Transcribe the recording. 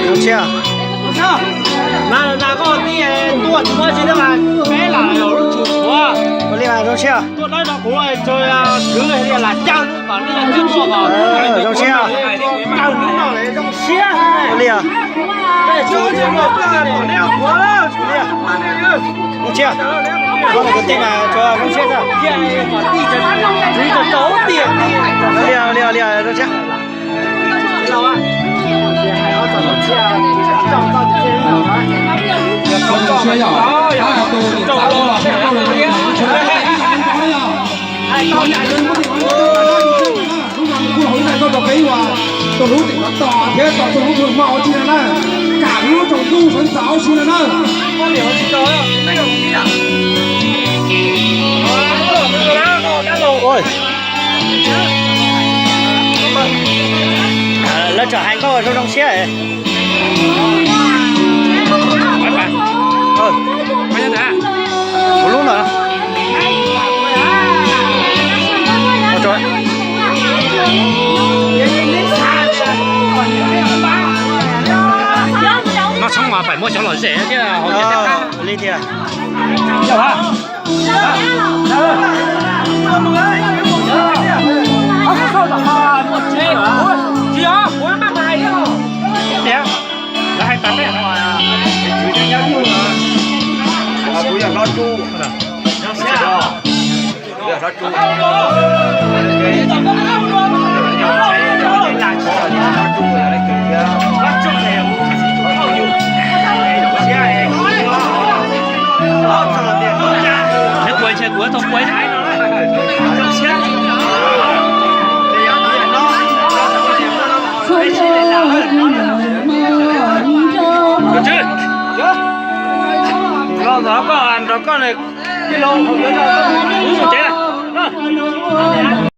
Zoo siab. Na, na koj tij tuaj tsis muaj tsis teb mas peb lam yog lub tsum qhuav. Ua li mas zoo siab. Tuaj dawb no kuv tso kwv li lam cawg kom nej cawg tuaj kom zoo siab. Cawg no zoo siab. Ua li os. Zoo siab. Koj tus kwv tij mas tsuas zoo siab tag. Ua li, ua li, ua li, zoo siab. Tus hlub tim no tos thiab tos tus hlub tus hmos ua tsi no na, kam lub tsaus ntuj sawv ntxov si no na. Lawv tseem hais nkauj zoo zoo siab. Kuv lub ntawd. Noj tshoob mas phải mua cov lom zem thiab. Li tiag. Los ntawm koj, nrog koj ne, tij laug, ub, tsev na.